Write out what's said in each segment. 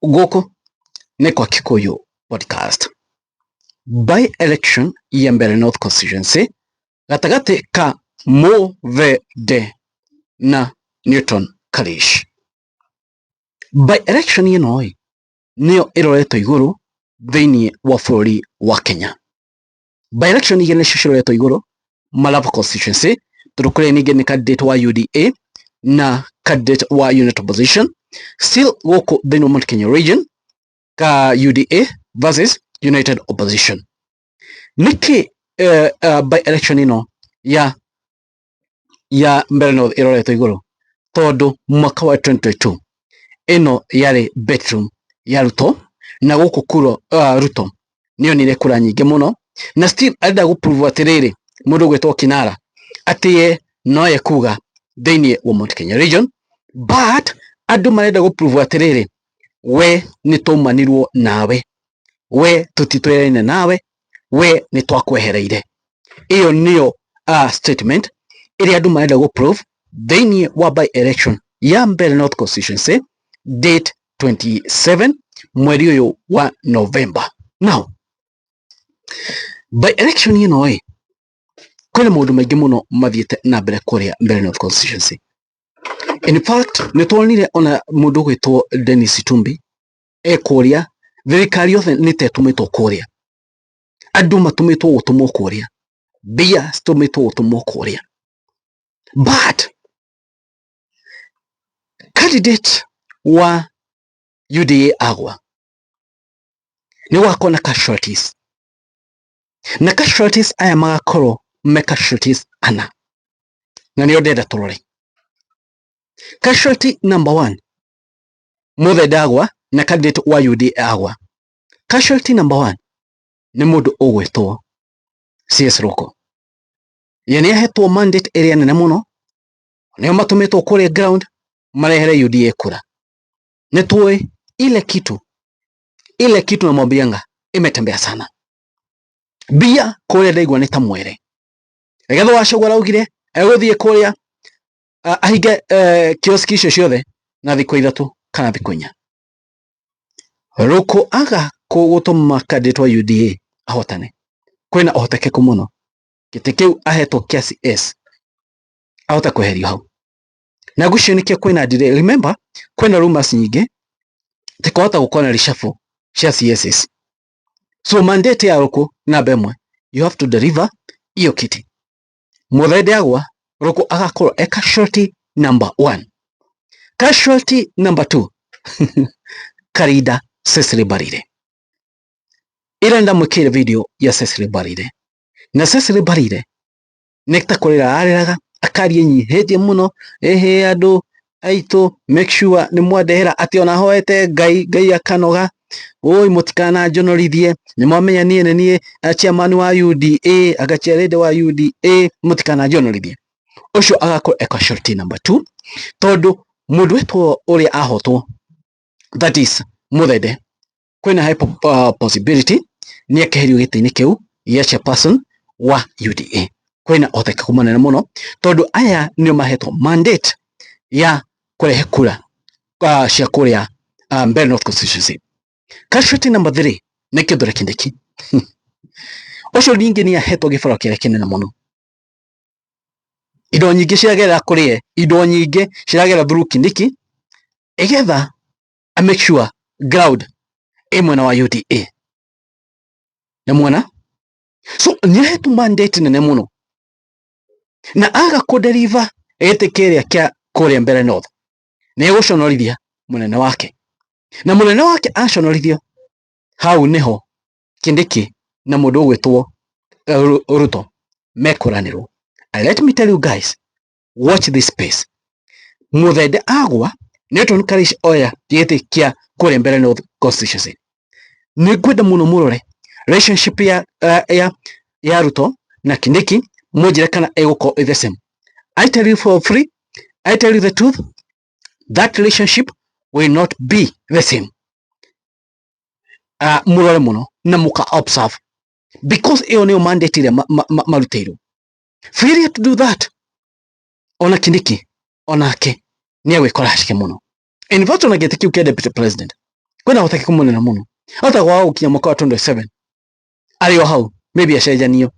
Gũkũ nĩ kwa Kikuyu Podcast. By election ya Mbeere North Constituency gatagatĩ ka Mũthende na Newton Karish. By election ĩno ĩ nĩyo ĩroretwo igũrũ thĩinĩ wa bũrũri wa Kenya. By election igĩrĩ nĩcio ciroretwo igũrũ Malava constituency tondũ kũrĩa ningĩ nĩ candidate wa UDA na candidate wa United Opposition. Still gũkũ thĩinĩ wa Mount Kenya region ka UDA versus United Opposition. Nĩkĩ by election ĩno ya Mbeere North ĩroretwo igũrũ? Tondũ mwaka wa 2022 ĩno yarĩ bedroom ya Ruto na gũkũ kuro Ruto nĩonire kura nyingĩ mũno na still arenda gũ prove atĩrĩrĩ mũndũ ũgwĩtwo Kinara atĩ ye no ye kuga thĩinĩ wa Mount Kenya region, but andũ marenda gũ prove atĩrĩrĩ we nĩ twaumanirwo nawe, we tũtitwĩraine nawe, we nĩ twakwehereire. Ĩyo nĩyo statement ĩrĩa andũ marenda gũ prove thĩinĩ wa by election ya Mbeere North Constituency date 27 mweri ũyũ wa November. Now by election ĩno ĩ kwĩna maũndũ maingĩ mũno mathiĩte na mbere kũrĩa Mbeere North Constituency. In fact nĩ tuonire ona mũndũ ũgwĩtwo Dennis Itumbi ekũrĩa thirikari yothe nĩ ta ĩtũmĩtwo kũrĩa, andũ matũmĩtwo gũtũmwo kũrĩa, mbia citũmĩtwo gũtũmwo kũrĩa, but candidate wa UDA agwa nĩ gũgakorwo na casualties, na casualties aya magakorwo me casualties ana, na nĩo ndĩrenda tũrore. Casualty number one, Mũthende agwa na candidate wa UDA agwa. Casualty number one nĩ mũndũ ũgwĩtwo CS Ruku. Ye nĩ ahetwo mandate ĩrĩa nene mũno, nĩo matũmĩtwo kũrĩa ground marehere UDA kura. Nĩ tũĩ ile kitu namwambianga imetembea sana. Mbia kũrĩa ndaigua nĩ ta mwere. Rigathĩ wa Gachagua araugire egũthiĩ kũrĩa ahinge kioski icio ciothe na thikũ 3 kana thikũ 4. Ruku aga gũtũma candidate wa UDA ahotane, kwĩna ũhotekeku mũno gĩtĩ kĩu ahetwo kĩa CS ahote kweherio hau. Na ngwĩciria nĩkĩo kwĩna delay. Remember kwĩna rumors nyingĩ atĩ kwahota gũkorwo na reshuffle cia CSs. So mandate ya Ruku namba ĩmwe, you have to deliver iyo kiti. Mũthende agwa, Ruku agakorwo e casualty number one. Casualty number two, Karinda Cecily Mbarire. Ĩrĩa ndamwĩkĩire video ya Cecily Mbarire. Na Cecily Mbarire nĩ ta kũrĩra arĩraga akaria enyihĩtie mũno, ĩhĩ andũ aitũ make sure nĩ mwandehera atĩ ona hoete Ngai, Ngai akanoga, oi mũtikananjonorithie, nĩ mwamenya niĩ nĩ niĩ chairman wa UDA, anga chairlady wa UDA, mũtikananjonorithie. Ũcio agakorwo e casualty number two, tondũ mũndũ wetwo ũrĩa ahotwo, that is Mũthende, kwĩna high possibility nĩ akeherio gĩtĩ-inĩ kĩu gĩa chairperson wa UDA. Kwĩna ũhotekeku mũnene mũno tondũ aya nĩo mahetwo mandate ya kũrehe kura cia kũrĩa Mbeere North Constituency. Casualty number three nĩ Kithure Kindiki. Ũcio ningĩ nĩ ahetwo gĩbarũa kĩrĩa kĩnene mũno. Indo nyingĩ ciragerera kũrĩ ye, indo nyingĩ ciragerera through Kindiki ĩgetha a make sure ground ĩ mwena wa UDA. Nĩ mwena? So nĩ ahetwo mandate nene mũno na aga kũ deliver gĩtĩ kĩrĩa kĩa kũrĩa Mbeere North nĩ egũconorithia mũnene wake, na mũnene wake aconorithio hau nĩho Kindiki na mũndũ ũgwĩtwo Ruto mekũranĩrwo. And let me tell you guys, watch this space. Mũthende agwa, Newton Karish oya gĩtĩ kĩa kũrĩa Mbeere North Constituency. Nĩ ngwenda mũno mũrore relationship ya Ruto na Kindiki, mũnjĩre kana ĩgũkorwo ĩ the same. I tell you for free, I tell you the truth, that relationship will not be the same. Mũrore mũno na mũka observe because ĩyo nĩyo mandate ĩrĩa marutĩirwo. Failure to do that, ona Kindiki onake nĩ egwĩkora haceke mũno. In fact ona gĩtĩ kĩu kĩa deputy president. Kwĩna ũhotekeku mũnene mũno ahota kwaga gũkinya mwaka wa 27 arĩ o hau, maybe acenjanio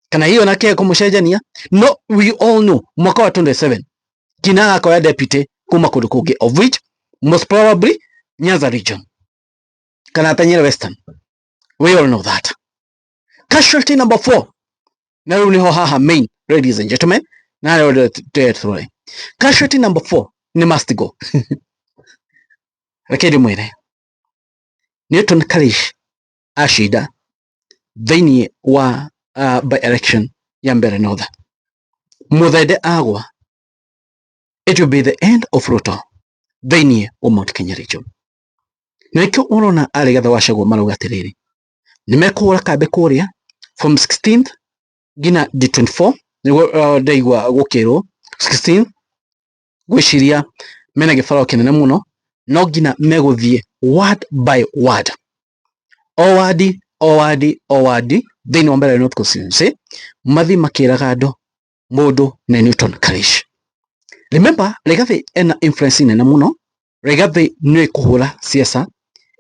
kana hiyo nake kũmũcenjania. No we all know mwaka wa 27 Kinara akoya deputy kuma kũndũ kũngĩ, of which most probably Nyanza region kana atanyere Western. We all know that. Casualty number 4, na rĩu nĩho haha main, ladies and gentlemen, na rĩu tũrore casualty number 4 nĩ must go. Reke ndĩmwĩre, Newton Karish acinda thĩinĩ wa by election ya Mbeere North, Muthende agwa, it will be the end of Ruto thĩinĩ wa Mount Kenya region. Na nĩkĩo ũrona Rigathĩ wa Gachagua marauga atĩrĩrĩ, nĩ mekũhũra kambe kũrĩa from 16th nginya D24, nĩguo ndaigua gũkĩrwo 16th, gwĩciria mena gĩbaro kĩnene mũno, no nginya megũthiĩ ward by ward, o wadi o wadi o wadi thĩinĩ wa Mbeere North constituency, mathiĩ makĩraga andũ mũndũ nĩ Newton Karish. Remember, Rigathi ena influence nene mũno. Rigathi nĩ kũhũra siasa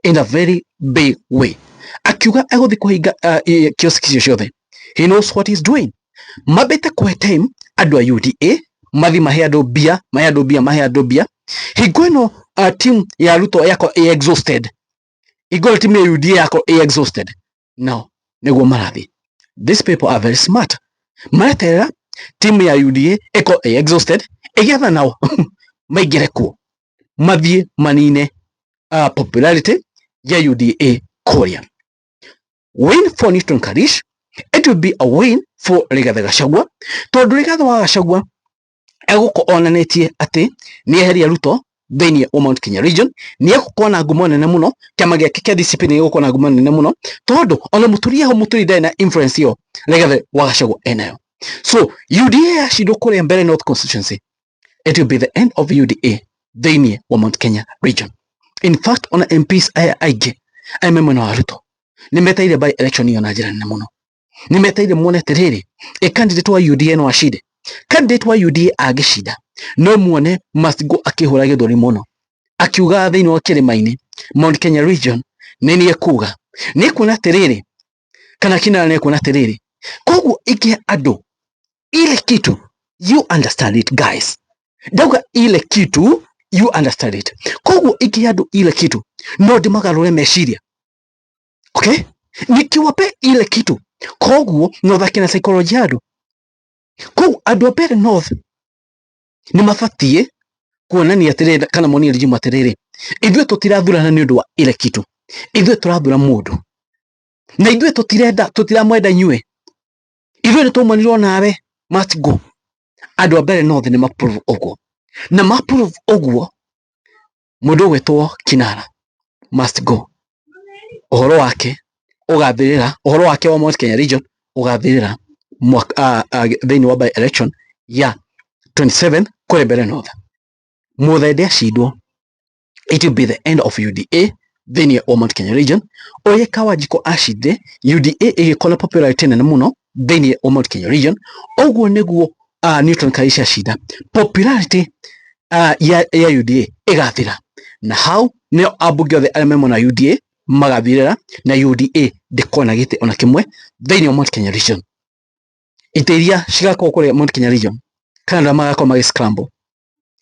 in a very big way. Akiuga egũthiĩ kũhinga kiosk icio ciothe, he knows what he's doing. Mambĩte kũhe time andũ a UDA mathi mahe andũ mbia, mahe andũ mbia, mahe andũ mbia. Hingo ĩno team ya Ruto yako ĩ exhausted, hingo ĩno team ya UDA yako ĩ exhausted, no nĩguo marathiĩ. These people are very smart. Mareterera team ya UDA ĩkorwo ĩ exhausted, ĩgetha nao maingĩre kuo, mathiĩ manine popularity ya UDA kũrĩa. Win for Newton Karish, it will be a win for Rigathi Gachagua, tondũ Rigathi wa Gachagua egũkorwo onanĩtie atĩ nĩ eheria Ruto thĩinĩ wa Mount Kenya region, nĩ egũkorwo na ngumo nene mũno, kĩama gĩake kĩa DCP nĩ gĩgũkorwo na ngumo nene mũno, tondũ ona Mũturi aho, Mũturi ndarĩ na influence ĩyo Rigathi wa Gachagua enayo. So UDA yacindwo kũrĩa Mbeere North constituency, it will be the end of UDA thĩinĩ wa Mount Kenya region. In fact, ona MPs aya aingĩ aya me mwena wa Ruto nĩ metereire by election ĩyo na njĩra nene mũno. Nĩ metereire muone atĩrĩrĩ, ĩ candidate wa UDA no acinde? Candidate wa UDA angĩcinda, no muone must go akĩhũra gĩthũri mũno, akiuga thĩinĩ wa kĩrĩma-inĩ Mount Kenya region nĩ niĩ kuga nĩ kuona atĩrĩrĩ, kana Kinara nĩ kuona atĩrĩrĩ. Koguo ingĩ andũ ile kitu, you understand it guys, ndauga ile kitu, you understand it. Koguo ingĩ andũ ile kitu no ndĩmagarũre meciria, okay, nikiwape ile kitu, koguo no thake na psychology ya andũ. Koguo andũ a Mbeere North nĩ mabatiĩ kuonania atĩrĩrĩ, kana monie regime atĩrĩrĩ, ithuĩ tũtirathurana nĩ ũndũ wa ile kitu, ithuĩ tũrathura mũndũ, na ithuĩ tũtirenda, tũtiramwenda inyuĩ, ithuĩ nĩ tũmonirwo nawe, must go. Andũ a Mbeere North nĩ maprove ũguo, na maprove ũguo mũndũ ũgwĩtwo Kinara must go. Ũhoro wake ũgathirĩra, ũhoro wake wa Mount Kenya region ũgathirĩra thĩinĩ wa by election ya 27 kũrĩ Mbeere North. Muthende acindwo, it will be the end of UDA thĩinĩ wa Mount Kenya region. Ũrĩa Kawanjiko acindire, UDA ĩgĩkorwo na popularity nene mũno thĩinĩ wa Mount Kenya region, ũguo nĩguo Newton Karish acinda, popularity ya UDA ĩgathira, na hau nĩo ambunge othe arĩa me mwena wa UDA magathirĩra, na UDA ndĩkona gĩtĩ ona kĩmwe thĩinĩ wa Mount Kenya region. Itĩ iria cigakorwo kũrĩa Mount Kenya region, kana andũ arĩa magakorwo magĩ scramble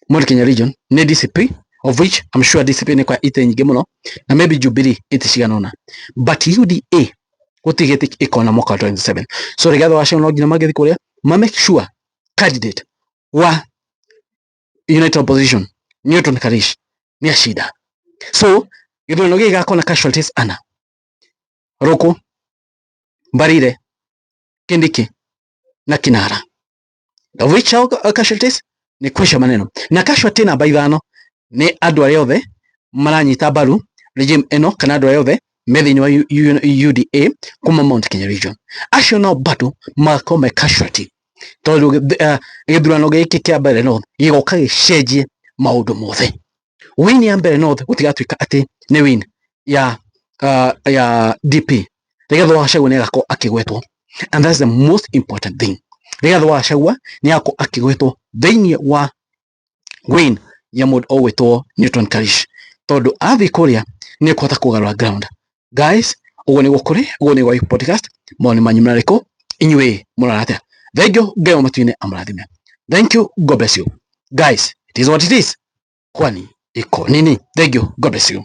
Mount Kenya region nĩ DCP, of which I'm sure DCP nĩ kwa itĩ nyingĩ mũno, na maybe Jubilee itĩ cigana ũna, but UDA gũtirĩ gĩtĩ ĩkona mwaka wa 27. So Rigathi wa Gachagua no nginya mangĩthiĩ kũrĩa ma make sure candidate wa United Opposition Newton Karish nĩ acinda. So gĩthurano gĩkĩ gĩgakorwo na casualties ana: Ruku, Mbarire, Kindiki na Kinara, of which all casualties nĩ kwisha maneno. Na casualty namba 5 nĩ andũ arĩa othe maranyita mbaru regime ĩno, kana andũ arĩa othe me thĩinĩ wa UDA kuma Mount Kenya region, acio nao bado magakorwo me casualty, tondũ gĩthurano gĩkĩ kĩa Mbeere North gĩgoka gĩcenjie maũndũ mothe. Win ya Mbeere North gũtigatuĩka atĩ nĩ win ya DP. Rigathi wa Gachagua nĩ agakorwo akĩgwetwo, and that's the most important thing. Rigathi wa Gachagua nĩ agakorwo akĩgwetwo thĩinĩ wa win ya mũndũ ũgwĩtwo Newton Karish, tondũ athiĩ kũrĩa Nĩ ĩkũhota kũgarũra ground. Guys, ũguo nĩguo kũrĩ, ũguo nĩguo gĩ podcast. Mawoni manyu marĩkũ? Inyuĩ mũrona atĩa? Thank you. Ngai wa matu-inĩ amũrathime. Thank you. God bless you guys. It is what it is. Kwani iko nini? Thank you. God bless you.